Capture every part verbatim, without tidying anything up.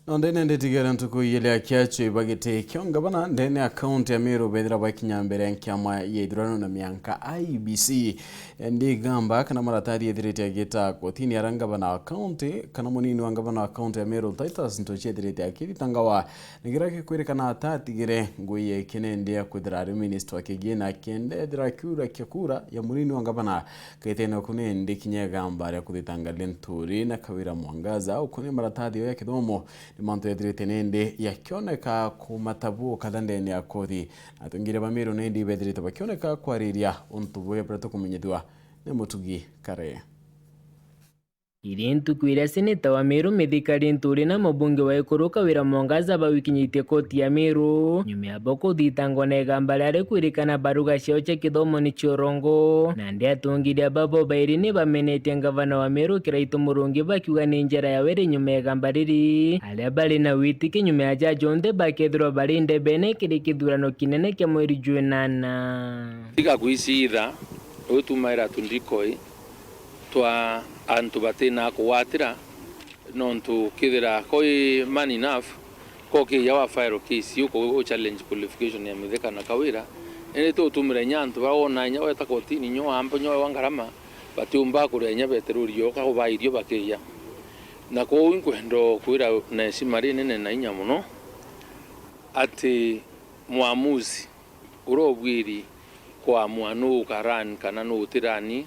No ndene nditigere ntuku igiri akiachwe ba giti kio ngavana ndene ya kaunti ya Meru bethira bakinya mbere ya nkiama ya ithurano na mianka I E B C. Ndigamba kana maratathi ethirite agita kotini ara ngavana wa kaunti kana munini wa ngavana wa kaunti ya Meru Titus Ntochi ethirite akithitangawa. Ni kiria gikwirikana ata atigire ngui ya ikinende ya kwithira ari minista wa kigina kenda ethira akiura kia kura ya munini wa ngavana. Kaitene uku ni ndi kinya igamba ria kuthitanga Linturi na Kawira Mwangaza uku ni maratathi ya kithomo ni mantu ethirite ni ndi yakioneka kumatabuka thandene ya kothi. Na atongeria ba Meru ni ndi bethirite bakioneka kwariria untu buya buria tukumenyithua ni Mutugi Kare. Iri ntuku iria seneta wa Meru Mithika Linturi na mubunge wa Ikuru Kawira Mwangaza bawikinyitie koti ya Meru, nyuma ya bo kuthitangwa na igamba riria rikwirikana baruga ciao cia kithomo ni cia urongo. Nandi atongeria babo bairi ni bamenetie ngavana wa Meru Kiraitu Murungi bakiuga ni njara yawe iri nyuma ya igamba riri, aria bari na witiki nyuma ya jaji onthe bakethirwa bari ndebene kiri kithurano kinene kia mweri jwa inana. Tiga gwicitha, utumaira tundikoi twa antu batina kugwatira, nontu kethira koi man enough, kokiija wa file case, uko u challenge qualification ya Mithika na Kawira, indi tutumira inya antu bawona inya weta kotini, inya wamba, inya wewa ngarama, batiumba kuria inya beterurio, kauba irio bakiija. Na kwou inkwenda kwira na heshima rinene na inya mono ati mwamuzi uria ubwiri kuamua nuu uka run kana nuu uti run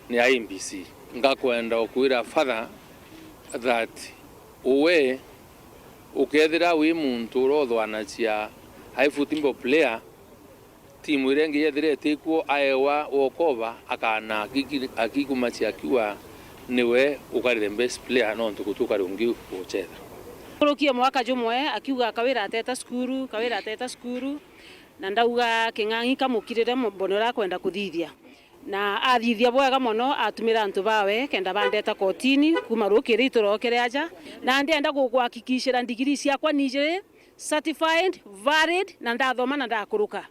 ni I E B C. Ngakwenda ukwira further that uwe ukethira wi muntu uria uthwanagia ai football player, timu iria ingi yethira itikuo aewa walkover, akana akiki-, akikumacia akiuga niwe ukari the best player nontu guti ukari ungi ugucetha. Kurukie mwaka jumwe akiuga Kawira ateta cukuru, Kawira ateta cukuru. Na ndauga King'ang'i kamukirire mo-, mbone uria akwenda kuthithia. Na athithia bwega mono, atumira antu bawe kenda bandeta kotini, kuma rukiri iturokere aja. Na ndienda gukuhakikishira ndigiri ciakwa ni ijiri certified, valid, na ndathoma na ndakuruka.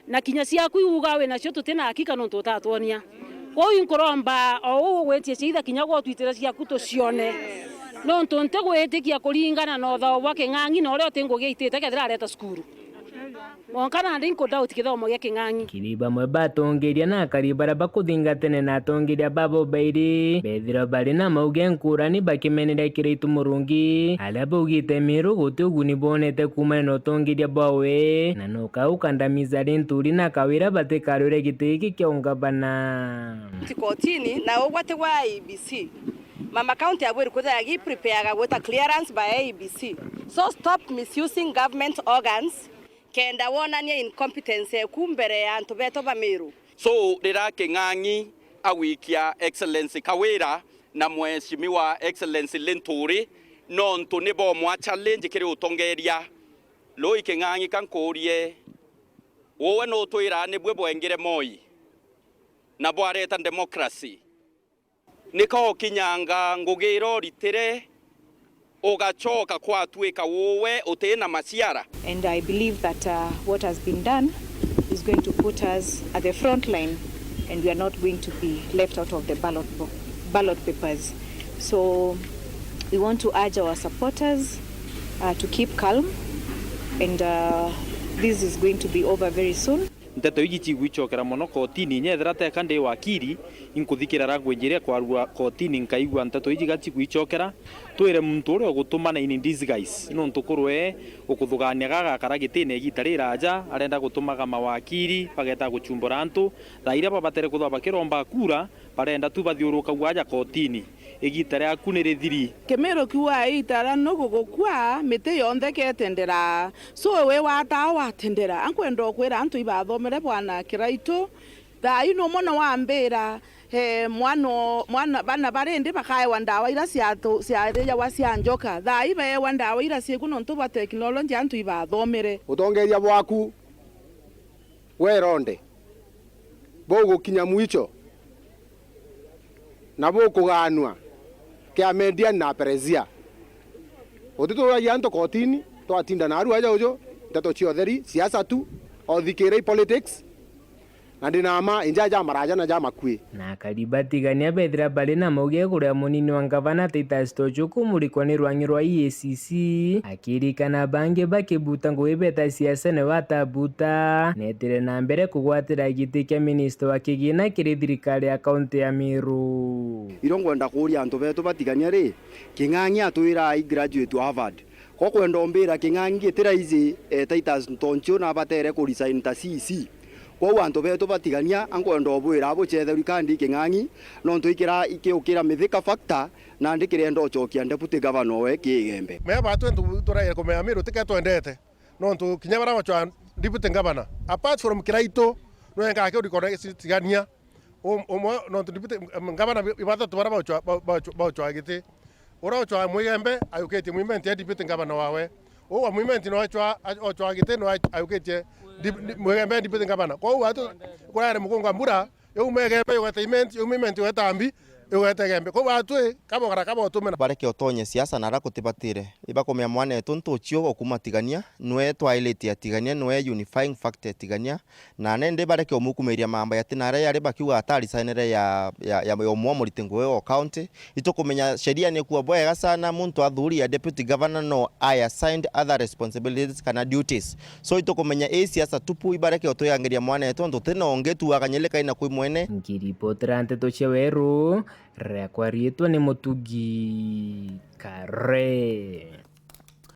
Na kinya ciaku iuga wi nacio tuti na hakika nontu utatwonia. Kwou inkuromba o uu ugwitie ciitha kinya gwe utwitire ciaku tucione. Nontu ntigwitikia kuringana na uthao bwa King'ang'i na uria uti ngugi aitite kethira areta cukuru. Mwanka nandi nkudauti kithomo gia King'ang'i. Kiri bamwe batongeria na akari baria bakuthingatene na atongeria babo bairi, bethirwa bari na mauge nkurani bakimeneria Kiraitu Murungi, aria baugite Miru guti uguni bonete kuumania na utongeria bwawe, na no kaukandamiza Linturi na Kawira batikarwire giti giki kia ungavana. Ti kotini, na ugwati gwa I E B C. Mama County abwiri kwithira agiprepareaga gwita clearance by I E B C. So stop misusing government organs kenda wonanie incompetence eku mbere ya antu betu ba Miru. So, rira King'ang'i agwikia Excellency Kawira na Mheshimiwa Excellency Linturi, nontu ni bomwa challenge kiri utongeria. Lui King'ang'i, ka nkuurie, uwe nutwira nibwe bwengire Moi na bwareta democracy? Nika ukinyanga ngugi iria uritire, ugacoka kwatwika uwe uti na maciara? And I believe that, uh, what has been done is going to put us at the front line, and we are not going to be left out of the ballot bo-, ballot papers. So we want to urge our supporters, uh, to keep calm, and, uh, this is going to be over very soon. Nteto iji cigwicokera mono kotini, inya ethira teka ndi wakiri, inkuthikira language iria kwarua kotini, nkaigua nteto iji ga cigwicokera, twire muntu uria ugutumana in disguise, nontu kurwe ukuthugania gagakara gitine igita riraja, arenda gutumaga mawakiri, bageta guchumbura antu, thaa iria babatere kuthwa bakiromba kura, barenda tu bathiurukagua aja kotini. Igita riaku ni rithiri. Kimiru kiuga, "Itara nugu gukua, miti yonthe ketendera." So, we wataa watendera. Ankwenda ukwira antu ibathomere bwana Kiraitu. Thaa ii numwe na wambira, eh, mwana, mwana, bana barindi bakaewa ndawa ira cia tu-, ciarijawa cia njoka. Thaa ii baewa ndawa ira cieku nontu bwa teknoloji antu ibathomere. Utongeria bwaku weronde bugukinya mwicho na bukugaanua kia Median na Perezia. Utituragia antu kotini, twatinda naru aja uju, nteto cia utheri, siasa tu, othikira i politics. Na ndi na mma, inja ja maraja na ja makui. Na akari ba Tigania bethira bari na mauge iguru ya munini wa ngavana Titus Tochio kumurikwa ni rwang'i rwa E A C C, akirikana bangi bakibuta ngugi beta siasa ni watabuta, netire na mbere kugwatira giti kia minista wa kigina kiri thirikari ya kaunti ya Meru. Irio ngwenda kuuria antu betu ba Tigania ri, King'ang'i atwira ai graduate wa Harvard. Ko kwenda umbira King'ang'i giti raithi, eh, Titus Ntonchio na abatere ku resign ta C E C. Kwou antu betu ba Tigania, ankwenda ubwira abucetheri kandi King'ang'i, nontu ikira ikiukira Mithika factor, na ndikirenda ucokia deputy governor we Kiigembe. Mea batu antu turaire kumenya Miru tike twendete. Nontu kinya bara bacwa deputy governor. Apart from Kiraitu, nwenga akiurikona Tigania. Um-, umwe, nontu deputy, um, ngavana bi-, ibathatu bara bauchwa-, ba-, bauchwa-, bauchwa giti. Ura uchwa Mwigembe, ayukitie Mwimenti e deputy ngavana wawe. Uu wa Mwimenti no achwa, a-, ochwa giti no a-, ayukitie dip-, di-, Mwigembe e deputy ngavana. Kwou watu, kuraere mukunga mbura, yaume Igembe yugete Imenti, yaume Imenti yugete Ambi, yugete Igembe. Kwou watu, kabogara kabotumena. Bareke utonye siasa na ara kutibatire. Ibakumenya mwanetu Ntuchio okuma Tigania, nwe twailite ya Tigania, nwe unifying factor ya Tigania, na nende bareke umukumiria mamba yati na aria yari bakiuga atarisainire ya, ya, ya, ya umwe muriti ngugi wa county. Itukumenya sheria ni kuo bwega sana, muntu athuri ya deputy governor no I assigned other responsibilities kana duties. So itukumenya ii siasa tupu, ibareke utwiangiria mwanetu, nontu tutina ungi tu akanyeleka ina kwi mwene. Nkiripotera nteto cia Weru, riakwa riitwa ni Mutugi Kare.